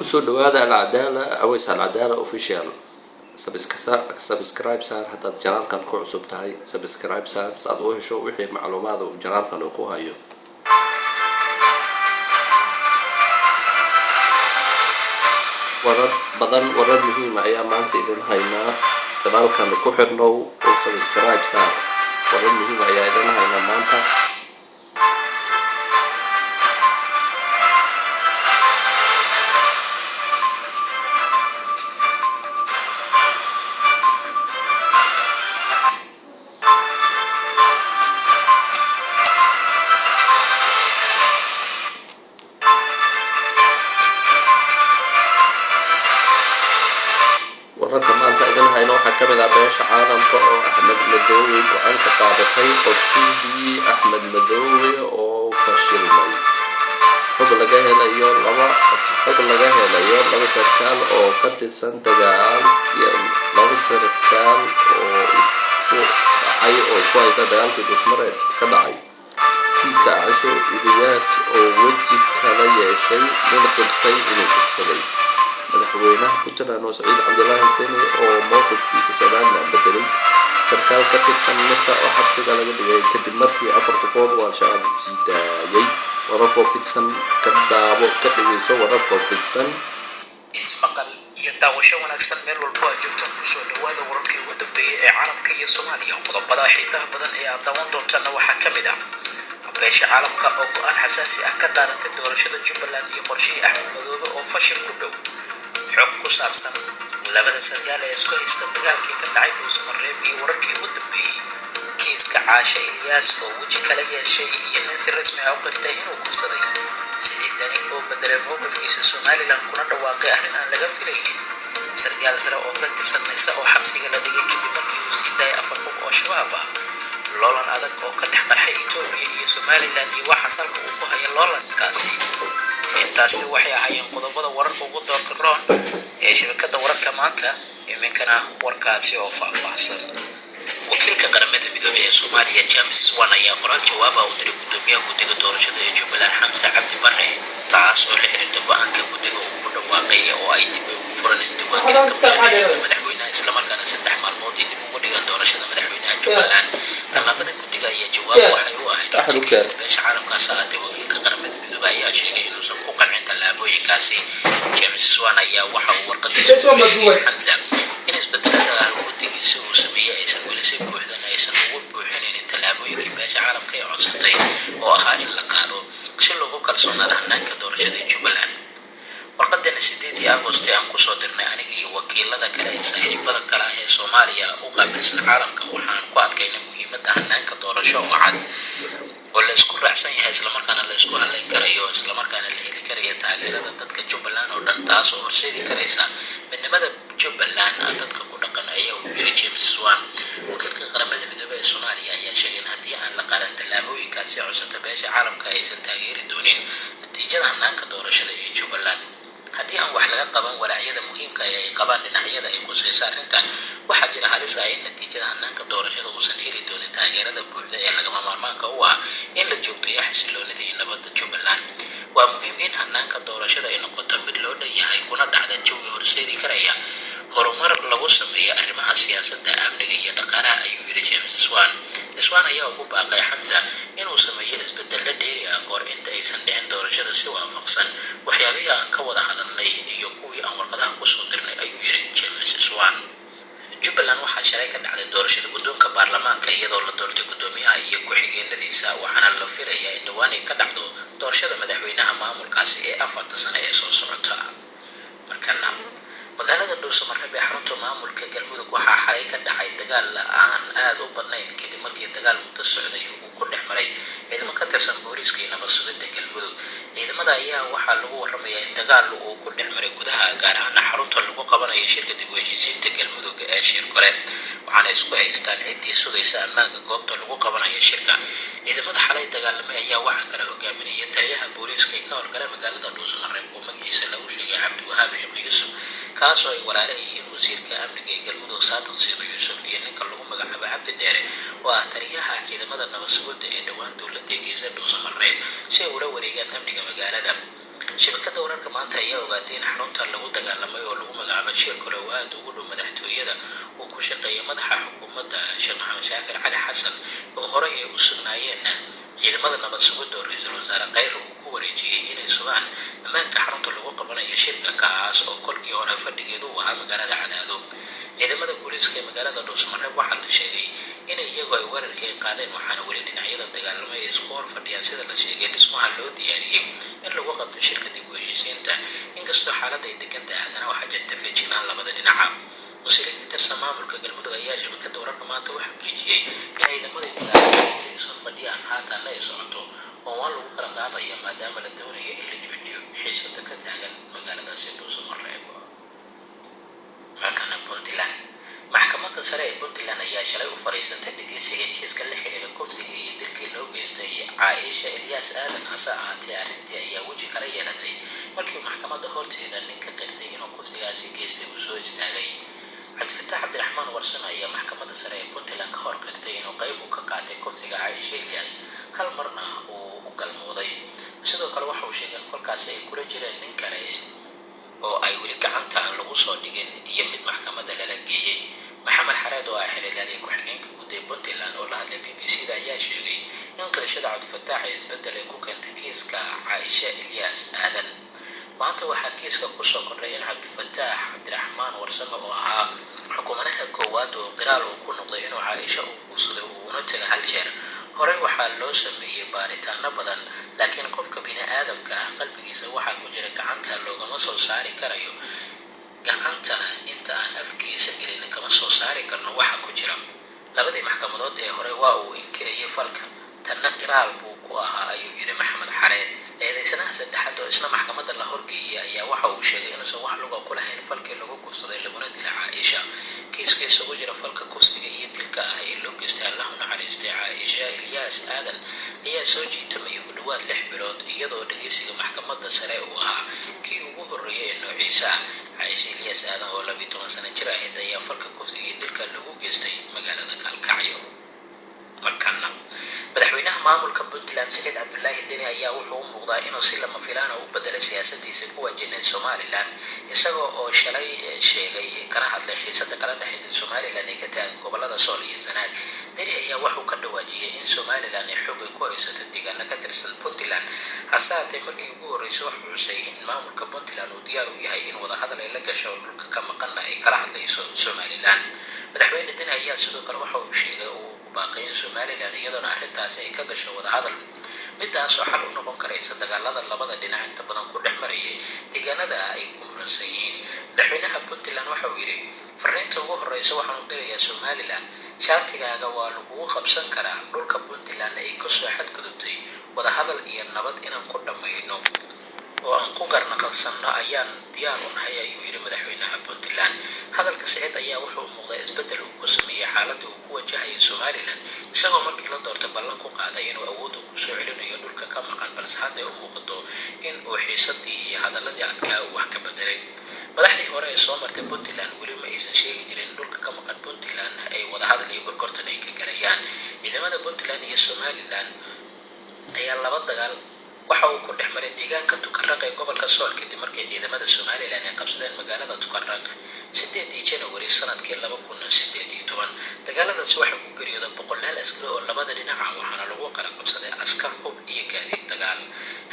Kusoo dhawaada Alcadaala Aweys, Alcadaala Official. Subscribe saar haddaad channelkan ku cusub tahay. Subscribe saar si aad u hesho wixii macluumaad uu channelkan uu ku hayo. Warar badan, warar muhiima ayaa maanta idin haynaa. Channelkan ku xirnow oo subscribe saar. Warar muhiima ayaa idin haynaa maanta. Wararka maanta idin hayno waxaa kamid ah beesha caalamka oo Axmed Madoobe go-aan ka qaadatay, qorshihii Axmed Madoobe oo fashilmay. Xog laga helayo laba xog laga helayo laba sarkaal oo ka tirsan dagaal, laba sarkaal oo isku dhacay oo isku haysta dagaalkii Dhusmareed ka dhacay. Kiiska Caasho Iliyaas oo weji kala yeeshay, nin qirtay inuu kufsaday. Madaxweynaha Puntland oo Saciid Cabdilaahi Deni oo mowqifkiisa Somaliland bedelay. Sarkaal ka tirsan NISA oo xabsiga laga dhigay kadib markii 4 qofood oo Al-Shabaab uu sii daayay. Wararkoo fidsan ka daabo, ka dhegeyso wararkoo fidsan. Ismaqal iyo daawasho wanaagsan meel walbo aad joogtaan. Kusoo dhawaada wararkii ugu dambeeyey ee caalamka iyo Soomaaliya. Qodobada xiisaha badan ee aad daawan doontaana waxaa ka mid ah beesha caalamka oo go-aan xasaasi ah ka qaadatay doorashada Jubbaland iyo qorshihii Axmed Madoobe oo fashil ku dhow. Xog ku saabsan labada sarkaal ee isku haysta dagaalkii ka dhacay Dhuusamareeb iyo wararkii ugu dambeeyey. Kiiska Caasha Ilyaas oo weji kala yeeshay iyo nin si rasmi ah u qirtay inuu kufsaday. Siciid Dani oo bedelay mowqifkiisa Somaliland kuna dhawaaqay arrin aan laga filaynin. Sarkaal sare oo ka tirsan NISA oo xabsiga la dhigay kadib markii uu sii daayay 4 qof oo Shabaab ah. Loolan adag oo ka dhex qarxay Etoobiya iyo Somaliland iyo waxa salka uu ku haya loolankaasi. Intaasi waxay ahaayeen qodobada wararka ugu doorka roon ee shabakada Wararka Maanta. Iminkana warkaasi oo faahfaahsan. Wakiilka Qaramada Midoobey ee Soomaaliya James Swan ayaa qoraal jawaaba u diray gudoomiyaha guddiga doorashada ee Jubbaland Xamse Cabdi Barre, taas oo la xiriirta go-aanka guddiga uu ku dhawaaqay oo ay dib ugu furan isdiiwaangelinta musharaxiinta madaxweynaha, islamarkaana 3 maalmood ay dib ugu dhigan doorashada madaxweynaha Jubbaland. Tallaabada guddiga ayaa jawaab waxay u ahayd codsiga beesha caalamkaas. Ahaatee, wakiilka Qaramada Midoobey ayaa sheegay inuusan ku qancin tallaabooyinkaasi. James Swan ayaa waxa uu warqadiisa ku sheegay Xamza in isbedelada guddigiisa uu sameeyey aysan weli si buuxdan aysan ugu buuxinaynin tallaabooyinkii beesha caalamka ee codsatay oo ahaa in la qaado si loogu kalsoonaado hanaanka doorashada ee Jubbaland. Warqadana 8-dii Agost ee aan kusoo dirnay aniga iyo wakiilada kale ee saaxiibada kale ah ee Soomaaliya u qaabilsan caalamka, waxaan ku adkaynay muhiimadda hanaanka doorasho oo cad oo la isku raacsan yahay, islamarkaana la isku halayn karayo, islamarkaana la heli karayo taageerada dadka Jubbaland oo dhan, taas oo horseedi karaysa midnimada Jubbaland dadka ku dhaqan, ayaa uu yiri James Swan. Wakiilka Qaramada Midoobey ee Soomaaliya ayaa sheegay in haddii aan la qaadan tallaabooyinkaasi codsata beesha caalamka, aysan taageeri doonin natiijada hanaanka doorashada ee Jubbaland. Haddii aan wax laga qaban walaacyada muhiimka ee ay qabaan dhinacyada ay khusaysa arrintan, waxaa jira halis ah in natiijada hanaanka doorashada uusan heli doonin taageerada buuxda ee lagama maarmaanka u ah in la joogteeyo xasiloonida iyo nabadda Jubbaland. Waa muhiim in hanaanka doorashada ay noqoto mid loo dhan yahay kuna dhacda jawi horseedi karaya horumar lagu sameeyo arrimaha siyaasadda, amniga iyo dhaqaalaha, ayuu yiri James Swan. Swan ayaa ugu baaqay Xamza inuu sameeyo isbedello dheeri ah kahor inta aysan dhicin doorashada, si waafaqsan waxyaabihii aan ka wada hadalnay iyo kuwii aan warqadaha kusoo dirnay, ayuu yiri James Swan. Jubbaland waxaa shalay ka dhacday doorashada guddoonka baarlamaanka, iyadoo la doortay guddoomiyaha iyo ku-xigeenadiisa, waxaana la filayaa in dhowaan ay ka dhacdo doorashada madaxweynaha maamulkaasi ee 4-ta sano ee soo socota. Markana magaalada Dhuusamareeb ee xarunta maamulka Galmudug waxaa xalay ka dhacay dagaal aan aada u badnayn, kadib markii dagaal muddo socday uu ku dhex maray ciidamo ka tirsan booliiska iyo nabad sugidda Galmudug. Ciidamada ayaa waxaa lagu waramayaa in dagaal uu ku dhex maray gudaha, gaar ahaan xarunta lagu qabanayo shirka dib u heshiisiinta Galmudug ee Shirkole, waxaana isku haystaan ciddii sugaysa ammaanka goobta lagu qabanayo shirka. Ciidamada xalay dagaalamay ayaa waxaa kala hogaaminaya taliyaha booliiska ee ka howlgala magaalada Dhuusamareeb oo magaciisa lagu sheegay Cabdiwahaab Sheekh Yuusuf, kaasoo ay walaala yihiin wasiirka amniga ee Galmudug Saadiq Sheekh Yuusuf, iyo ninka lagu magacaabo Cabdi Dheere oo ah taliyaha ciidamada nabad sugidda ee dhowaan dowladda geysa Dhuusamareeb si ay ula wareegaan amniga magaalada. Shabakada wararka maanta ayaa ogaatay in xarunta lagu dagaalamay oo lagu magacaabo shir kale oo aada ugu dhow madaxtooyada uu ku shaqeeyay madaxa xukuumadda Sheekh Maxamed Shaakir Cali Xasan oo horey ay u sugnaayeen ciidamada nabad sugidda oo ra-iisul wasaare Kheyre uu ku wareejiyey inay sugaan ammaanka xarunta lagu qabanayo shirka, kaas oo kolkii hore fadhigeedu u ahaa magaalada Cadaado. Ciidamada booliiska ee magaalada Dhuusamareeb waxaa la sheegay in iyagu ay weerarkii ay qaadeen, waxaana weli dhinacyada dagaalamay ay isku hor fadhiyaan sida la sheegay dhismaha loo diyaariyey in lagu qabto shirka dib u heshiisiinta. Inkastoo xaaladda ay degan tahay, haddana waxaa jirta feejignaan labada dhinaca. Wasiire ka tirsan maamulka Galmudug ayaa shabakada wararka maanta u xaqiijiyey in ciidamadii dagaalamay ay soo fadhiyaan, haatanna ay socoto oo waan lagu kala qaadaya maadaama la doonayo in la joojiyo xiisada ka taagan magaaladaasi Dhuusamareeb. Markana Puntland, maxkamadda sare ee Puntland ayaa shalay u fariisatay dhegeysiga kiiska la xiriira kufsiga iyo dilkii loo geystay Caaisha Elyaas Aadan. Hase ahaatee, arrintii ayaa weji kala yeelatay markii maxkamadda horteeda ninka qirtay inuu kufsigaasi geystay uu soo istaagay. Cabdifataax Cabdiraxmaan Warsame ayaa maxkamadda sare ee Puntland ka hor qirtay inuu qayb uu ka qaatay kufsiga Caaisha Elyaas, hal marna uu u galmooday. Sidoo kale waxa uu sheegay in falkaasi ay kula jireen nin kale oo ay weli gacanta aan lagu soo dhigin iyo mid maxkamadda lala geeyey. Maxamed Xareed oo ah xiriiryaaliya ku-xigeenka guud ee Puntland oo la hadlay BBC da ayaa sheegay in qirashada Cabdifataax ee isbeddel ay ku keentay kiiska Caaisha Elyaas Aadan. Maanta waxaa kiiska kusoo kordhay in Cabdifataax Cabdiraxmaan Warsame oo ahaa xukumanaha koowaad oo qiraal uu ku noqday inuu Caaisha uu guursaday uuna tegay hal jeer. Horey waxaa loo sameeyey baaritaano badan, laakiin qofka bini aadamka ah qalbigiisa waxaa ku jira gacanta loogama soo saari karayo, gacantana inta aan afkiisa gelin kama soo saari karno waxa ku jira. Labadii maxkamadood ee hore waa uu inkirayay falka, tanna qiraal buu ku ahaa, ayuu yidhi Maxamed Xareed. Eedeysanaha saddexaad oo isna maxkamadda la horgeeyay ayaa waxa uu sheegay inuusan wax luga ku lahayn falkii lagu guursaday laguna dilay Caaisha. Kiiska isugu jira falka kufsiga iyo dilka ah ee loo geystay Allahu naxariistay Caaisha Elyaas Aadan ayaa soo jiitamayay ku dhawaad 6 bilood, iyadoo dhegeysiga maxkamadda sare uu ahaa kii ugu horreeyay ee noociisa ah. Caaisha Elyaas Aadan oo 12 sano jir ahayd ayaa falka kufsiga iyo dilka lagu geystay magaalada Gaalkacyo. Markana madaxweynaha maamulka Puntland Saciid Cabdulaahi Deni ayaa wuxuu u muuqdaa inuu si lama filaana u bedelay siyaasadiisa ku wajahnay Somalilan, isagoo oo shalay sheegay kana hadlay xiisada kala dhexaysa Somalilan ee ka taagan gobolada Sool iyo Sanaag. Deni ayaa wuxuu ka dhawaajiyey in Somalilan ay xoog ay ku haysato deegaano ka tirsan Puntland. Hase haatee, markii ugu horreysay wuxuu xusay in maamulka Puntland uu diyaar u yahay in wadahadal ay la gasho, dhulka ka maqanna ay kala hadlayso Somalilan. Madaxweyne Deni ayaa sidoo kale waxa uu sheegay uu ku baaqay in Somalilan iyadoona arrintaasi ay ka gasho wadahadal, midaas oo xal u noqon karaysa dagaalada labada dhinac inta badan ku dhex marayay deegaanada ay ku muransan yihiin. Madaxweynaha Puntland waxa uu yidhi: "Fariinta ugu horreysa waxaan u dirayaa Somalilan, shaatigaaga waa lagugu qabsan karaa dhulka Puntland ay kasoo xadgudubtay. Wadahadal iyo nabad inaan ku dhammayno oo aan ku garnaqalsanno ayaan diyaar u nahay," ayuu yidhi madaxweynaha Puntland. Hadalka Siciid ayaa wuxuu muuqday isbeddel uu ku sameeyey xaaladda uu ku wajahayay Somalilan, isagoo markii la doortay ballan ku qaaday inuu awoodda ku soo celinayo dhulka ka maqan, balse hadday u muuqato in uu xiisadii iyo hadaladii adkaa uu wax ka bedelay. Madaxdii hore ee soo martay Puntland weli ma aysan sheegi jirin dhulka ka maqan Puntland ay wadahadal iyo gorgortan ay ka galayaan. Ciidamada Puntland iyo Somalilan ayaa laba dagaal waxa uu ku dhex maray deegaanka Tukaraq ee gobolka Sool, kadib markii ciidamada Somalilan ay qabsadeen magaalada Tukaraq 8-dii Janawari sanadkii 2018. Dagaaladaasi waxaa ku geeriyooday boqolaal askari oo labada dhinaca, waxaana lagu kala qabsaday askar, hub iyo gaadiid dagaal.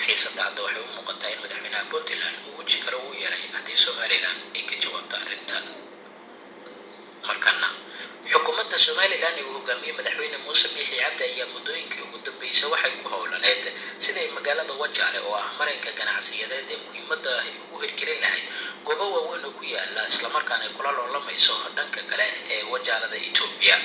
Xiisada hadda waxay u muuqataa in madaxweynaha Puntland uu weji kale uu yeelay haddii Somalilan ay ka jawaabto arrintan. Markana xukuumadda Somalilan ee uu hogaamiyey madaxweyne Muuse Biixi Cabdi ayaa muddooyinkii ugu dambeysay waxay ku howlaneed siday magaalada Wajaale oo ah marinka ganacsiyadeed ee muhiimadda ay ugu hirgelin lahayd goobo waaweyn oo ku yaala, islamarkaana ay kula loolamayso dhanka kale ee Wajaalada Etoobiya.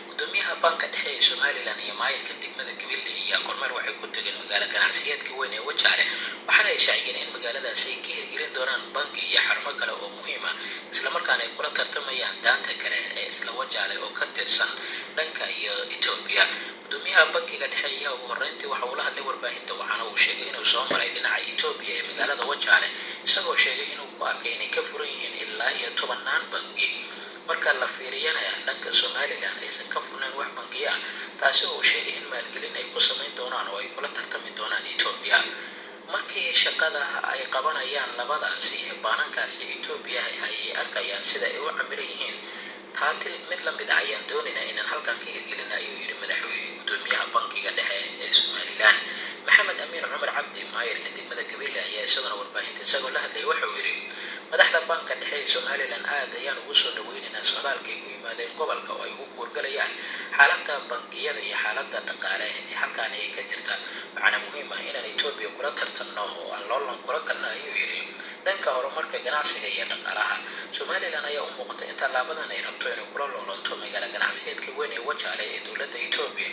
Gudoomiyaha banka dhexe ee Somalilan iyo maayirka degmada Gabiley ayaa kormeer waxay ku tageen magaalo ganacsiyeedka weyn ee Wajaale, waxaana ay shaaciyeen in magaaladaasi ay ka hirgelin doonaan banki iyo xarumo kale oo muhiim ah, islamarkaana ay kula tartamayaan daanta kale ee isla Wajaale oo ka tirsan dhanka iyo Etoobiya. Gudoomiyaha bankiga dhexe ayaa ugu horreyntii waxa uu la hadlay warbaahinta, waxaana uu sheegay inuu soo maray dhinaca Etoobiya ee magaalada Wajaale, isagoo sheegay inuu ku arkay inay ka furan yihiin ilaa iyo tobanaan bangi, marka la fiiriyana dhanka Somalilan aysan ka furnayn wax bangiyo ah, taasi oo uu sheegay in maalgelin ay ku samayn doonaan oo ay kula tartami doonaan Etoobiya. Markii shaqada ay qabanayaan labadaasi baanankaasi Etoobiya ay arkayaan sida ay u camiran yihiin, taatil mid la mid ah ayaan doonaynaa inaan halkan ka hirgelina, ayuu yidhi madaxweyne guddoomiyaha Bankiga Dhexe ee Somalilan. Maxamed Amiin Cumar Cabdi, maayarka degmada Gabiley, ayaa isaguna warbaahinta isagoo la hadlayay wuxuu yidhi: "Madaxda Banka Dhexe ee Somalilan aad ayaan ugu soo dhaweynaynaa socdaalka ay ku yimaadeen gobolka oo ay ugu kuurgalayaan xaaladda bangiyada iyo xaaladda dhaqaale ee halkaani ay ka jirta. Waxaana muhiim ah inaan Etoobiya kula tartanno oo aan loolan kula galno," ayuu yidhi, "dhanka horumarka ganacsiga iyo dhaqaalaha." Somalilan ayaa u muuqata in tallaabadan ay rabto inay kula loolanto magaalo ganacsiyeedka weyn ee Wajaale ee dowladda Etoobiya,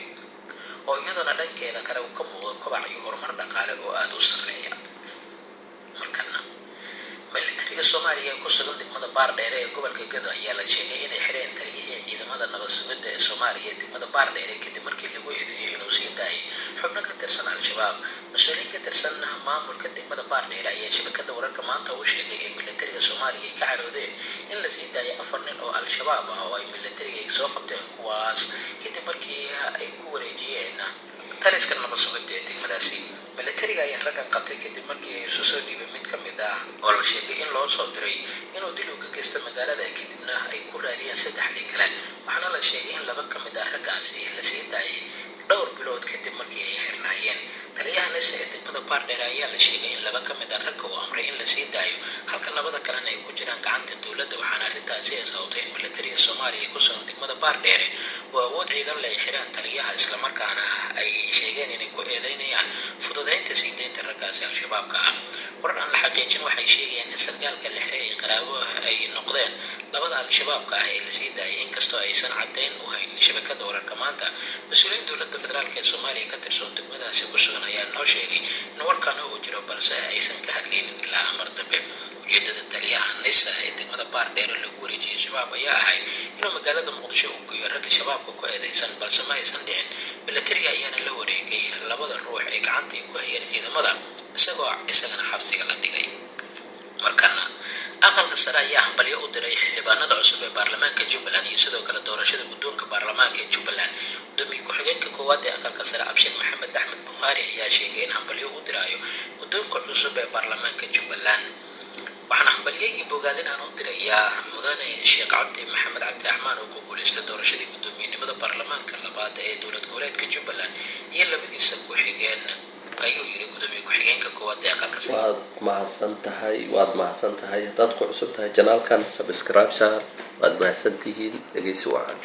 oo iyaduna dhankeeda kale uu ka muuqdo kobac iyo horumar dhaqaale oo aada u sarreeya. Markana militariga Soomaaliya ee ku sugan degmada Baardheere ee gobolka Gado ayaa la sheegay inay xireen taliyihii ciidamada nabad sugidda ee Soomaaliya ee degmada Baardheere, kadib markii lagu eedeeyay inuu sii daayay xubno ka tirsan Al-Shabaab. Mas-uuliyiin ka tirsan maamulka degmada Baardheere ayaa shabakada wararka maanta u sheegay in militariga Soomaaliya ay ka caroodeen in la sii daayay 4 nin oo Al-Shabaab ah oo ay militariga ay soo qabteen, kuwaas kadib markii ay ku wareejiyeen taliska nabad sugidda ee degmadaasi. Militariga ayaa raggan qabtay kadib markii ay isu soo dhiibay mid ka mid ah oo la sheegay in loo soo diray inuu dil u ka geysto magaalada, kadibna ay ku raadiyeen saddexdii kale. Waxaana la sheegay in laba ka mid ah raggaasi la sii daayay dhowr bilood kadib markii ay xirnaayeen. Taliyaha NISA ee degmada Baardheer ayaa la sheegay in laba ka mid ah ragga uu amray in la sii daayo, halka labada kalena ay ku jiraan gacanta dowladda. Waxaana arrintaasi ay sababtay in militariga Soomaaliya ee ku sugan degmada Baardheere oo awood ciidan le ay xiraan taliyaha, islamarkaana ay sheegeen inay ku eedeynayaan fududeynta sii deynta raggaasi Al-Shabaabka ah. Warar aan la xaqiijin waxay sheegayaan in sargaalka la xiray ay qaraabo ay noqdeen labada Al-Shabaabka ah ee lasii daayay, inkastoo aysan caddayn u haynin shabakada wararka maanta. Mas-uuliyiin dowladda federaalk ee Soomaaliya ka tirsan degmadaasi ku sugan ayaa noo sheegay in warkan uu jiro, balse aysan ka hadlaynin ilaa amar dambe. Ujeedada taliyaha NISA ee degmada Baardheer lagu wareejiyay Shabaab ayaa ahayd inuu magaalada Muqdisho u geeyo ragga Shabaabka ku eedeysan, balse ma aysan dhicin. Militariga ayaana la wareegay labada ruux ee gacanta ay ku hayeen ciidamada, isagoo isagana xabsiga la dhigay. Markana Aqalka Sare ayaa hambalyo u diray xildhibaanada cusub ee baarlamaanka Jubbaland iyo sidoo kale doorashada guddoonka baarlamaanka ee Jubbaland. Gudoomiye ku-xigeenka koowaad ee Aqalka Sare, Abshir Maxamed Axmed Bukhaari, ayaa sheegay in hambalyo u diraayo guddoonka cusub ee baarlamaanka Jubbaland. "Waxaan hambalyaygii bogaadin aan u dirayaa mudane Sheekh Cabdi Maxamed Cabdiraxmaan oo ku guuleystay doorashadii guddoomiyenimada baarlamaanka labaad ee dowlad goboleedka Jubbaland iyo labadiisa ku-xigeen," ayuu yiri gudoomiye ku-xigeenka koowaad ee Aqalka Sare. Waad mahadsan tahay, waad mahadsan tahay. Haddaad ku cusub tahay channelkan, subscribe saar. Waad mahadsan tihiin, dhegeysi wacan.